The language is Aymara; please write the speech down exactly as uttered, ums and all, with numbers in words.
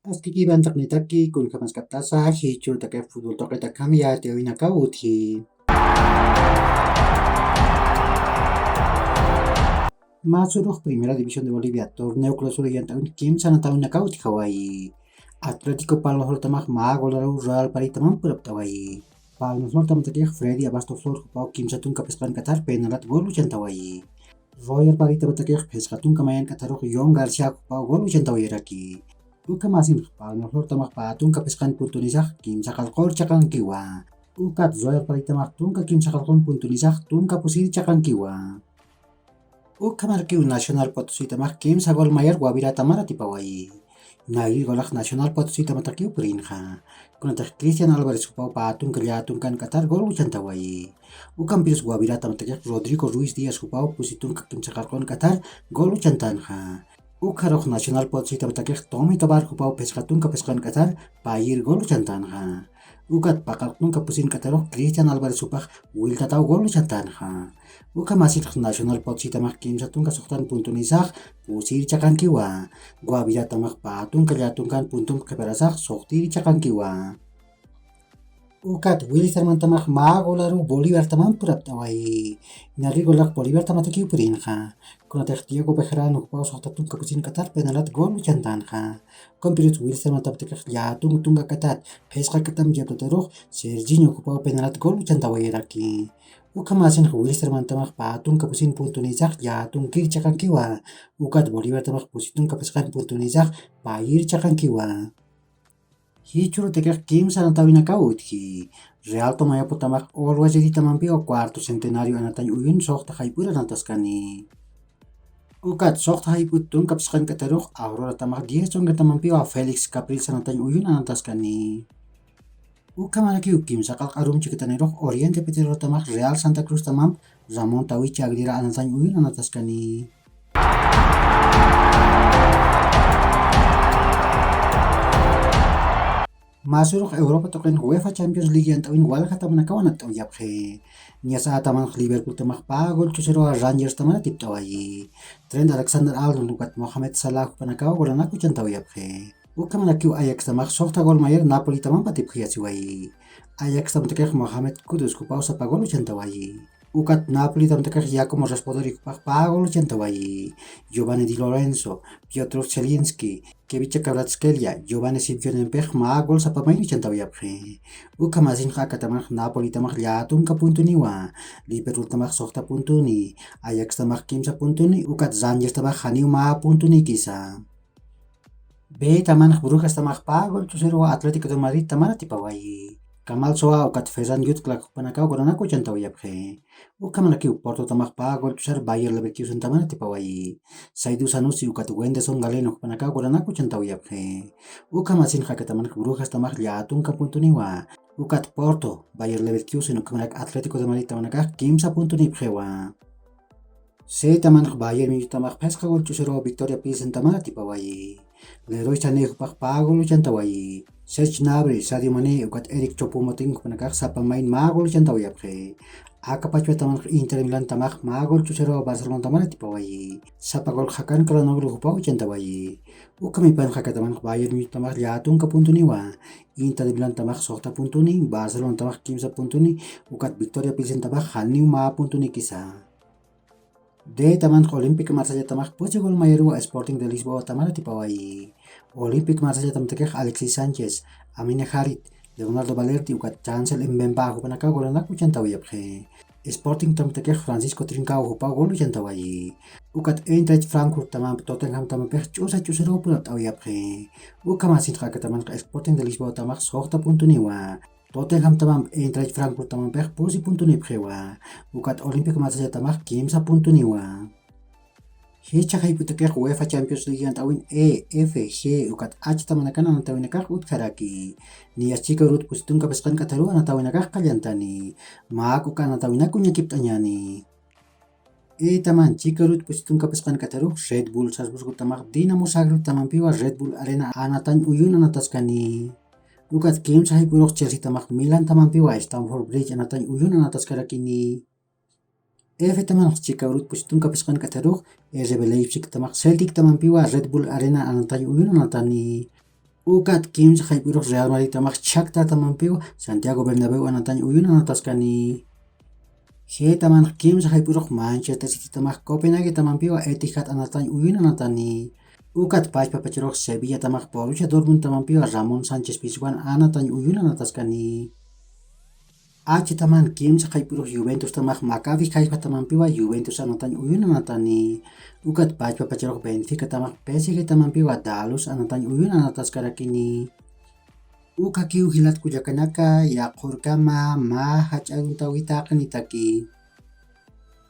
Askiki bantaqnitaki, kunjamaskaptasa jichhürutaki futbol tuqitakham yatiyäwinakaw utji. Mä surux Primera División de Bolivia torneo clausura yant'awin kimsa anatawinakaw utjawayi. Atlético Palmas Flortamax mä golaruw Real Paritaman purapt'awayi. Palmas Flortamatakix Freddy Abasto Flor jupaw kimsa tunka phisqan k'athar penalat gol uchantawayi. Royal Paritamantakix phisqa tunka mayan k'atharux John García jupaw gol uchantawayaraki. Ukhamasinx Palmas Flortamax pä tunka phisqan puntunisax kimsa qallqur chaqankiwa. Ukat Royal Paritamax tunka kimsa qallqun puntunisax tunka pusir chaqankiwa. Ukhamarakiw Nacional Potositamax kimsa gol mayar Guavirataman atipawayi. Nayrir golax Nacional Potositamatakiw purinxa. Kunatix Cristian Álvarez jupaw pä tunka llätunkan k'athar gol uchantawayi. Ukampirus Guaviratamantakix Rodrigo Ruiz Díaz jupaw pusi tunka kimsa qallqun k'athar gol uchantanxa. Ukharux Nacional Potositamtakix Tommy Tobar jupaw phisqa tunka phisqan k'athar payir gol uchantanxa. Ukat paqallq tunka pusin k'atharux Cristian Álvarez jupax Wiltataw gol uchantanxa. Ukhamasitx Nacional Potsitamax kimsa tunka suxtan puntunisax pusir chaqankiwa. Guaviratamax pä tunka llätunkan puntump qhiparasax suxtir chaqankiwa. Ukat Wilster Mantamax mä golaruw Bolívartaman purapt'awayi. Nayrir golax Bolívartamatakiw purinxa. Kunatix Diego Bejarano jupaw suxta tunka pusin k'athar penalat gol uchantanxa. Ukampirus Wilster Mantamatakix llätunk tunka k'athat phisqa k'atam yaptatarux Sergiño jupaw penalat gol uchantawayaraki. Ukhamasinx Wilster Mantamax pä tunka pusin puntunisax llätunkir chaqankiwa. Ukat Bolívartamax pusi tunka phisqan puntunisax payir chaqankiwa. Jichhürutakix kimsa anatawinakaw utji. Real Tomayapo tamax Always Ready tamampiwa cuarto centenario anatañ uyun suxta jayp'ur anataskani. Ukat suxta jayp'ut tunka phisqan k'atharux Aurora tamax diez tunka tamampiwa Félix Capriles anatañ uyun anataskani. Ukhamarakiw kimsa qallq arum chikitanirux Oriente Petrolero tamax Real Santa Cruz tamamp Ramón Tawichi Aguilera anatañ uyun anataskani. Mä surux Europa tuqin UEFA Champions League yant'awin waljatamanakan anatawayapxi. Niyasaatamanx Liverpool tamax pä gol ch'usiruwa Rangers taman atipt'awayi. Trent Alexander-Arnold ukat Mohamed Salah jupanakaw golanak uchantawayapxi. Ukhamarakiw Ajax tamax suxta gol mayar Napoli tamamp atipxiyasiwayi. Ajax tamtakix Mohamed Kudus jupaw sapa gol uchantawayi. Ukat Napoli tamtakix Giacomo Raspadori jupax pä gol uchantawayi. Giovanni Di Lorenzo, Piotr Zielinski, Kevicha Kvaratskhelia, Giovanni Simeonempix mä gol sapa mayn uchantawayapxi. Ukhamasinx akatamanx Napoli tamax llätunka puntuniwa. Liverpool tamax suxta puntuni. Ajax tamax kimsa puntuni. Ukat Rangers tamax janiw mä puntunikisa. B tamanx Brujas tamax pä gol ch'usiruwa Atlético de Madrid taman atipawayi. Kamal Soa ukat Ferran Jutgla jupanakaw golanak uchantawayapxi. Ukhamarakiw Porto tamax pä gol ch'usar Bayer Leverkusen taman atipawayi. Saidu Sanusi ukat Wenderson Galeno jupanakaw golanak uchantawayapxi. Ukhamasinx akatamanx Brujas tamax llätunka puntuniwa. Ukat Porto, Bayer Leverkusen ukhamarak Atlético de Madrid tamanakax kimsa puntunipxiwa. C tamanx Bayern Munich tamax phisqa gol ch'usiruwa Victoria Pilsen taman atipawayi. Leroy Sané jupax pä gol uchantawayi. Serge Gnabry, Sadio Mané ukat Eric Choupo-Moting jupanakax sapa mayn mä gol uchantawayapxi. Aka pachwa tamanx Inter Milan tamax mä gol ch'usiruwa Barcelona taman atipawayi. Sapa gol Hakan Calhanoglu jupaw uchantawayi. Ukhamipanx akatamanx Bayern Munich tamax llätunka puntuniwa. Inter Milan tamax suxta puntuni, Barcelona tamax kimsa puntuni, ukat Victoria Pilsen tamax janiw mä puntunikisa. D tamanx Olympique Marsella tamax pusi gol mayaruwa Sporting de Lisboa taman atipawayi. Olympique Marsella tamtakix Alexis Sánchez, Amine Harit, Leonardo Balerdi ukat Chancel Mbemba jupanakaw golanak uchantawayapxi. Sporting tamtakix Francisco Trincao jupaw gol uchantawayi. Ukat Eintracht Frankfurt tamamp Tottenham tamampix ch'usa ch'usiruw purapt'awayapxi. Ukhamasinx akatamanx Sporting de Lisboa tamax suxta puntuniwa. Tottenham tamamp Eintracht Frankfurt tamampix pusi puntunipxiwa. Ukat Olympique Marsella tamax kimsa puntuniwa. Jichha jayp'utakix UEFA Champions League yant'awin E, F, G ukat H tamanakan anatawinakax utjaraki. Niyas chika urut pusi tunka phisqan k'atharuw anatawinakax qallantani. Mä uka anatawinak uñakipt'añäni. E taman chika urut pusi tunka phisqan k'atharux Red Bull Salzburgo tamax Dinamo Zagreb tamampiwa Red Bull Arena anatañ uyun anataskani. Ukat kimsa jayp'urux Chelsea tamax Milan tamampiwa Stamford Bridge anatañ uyun anataskarakini. F tamanx chika urut pusi tunka phisqan k'atharux R B Leipzig tamax Celtic tamampiwa Red Bull Arena anatañ uyun anatani. Ukat kimsa jayp'irux Real Madridtamax chhaktatamampiw Santiago Bernabéu anatañ uyunanataskani. Jitaman kimsa jayp'irux Manchester Citytamax Copenhaguetamampiwa Etihad anatañ uyunanatani. Ukat pachpapacharux Sevillatamax Borussia Dortmundtamampiwa Ramón Sánchez Pizjuan anatañ uyunanataskani. Achitaman kimsa jayp'irux Juventustamax Maccabi Haifatamampiwa Juventus anatañ uyunanatani. Ukat pachpapacharux Benficatamax P S Gtamampiwa Dalus anatañ uyunanataskarakini. Uka kiw jilat kullakanaka, yaqhurkama mä jach'a uñtawitaqnitaki.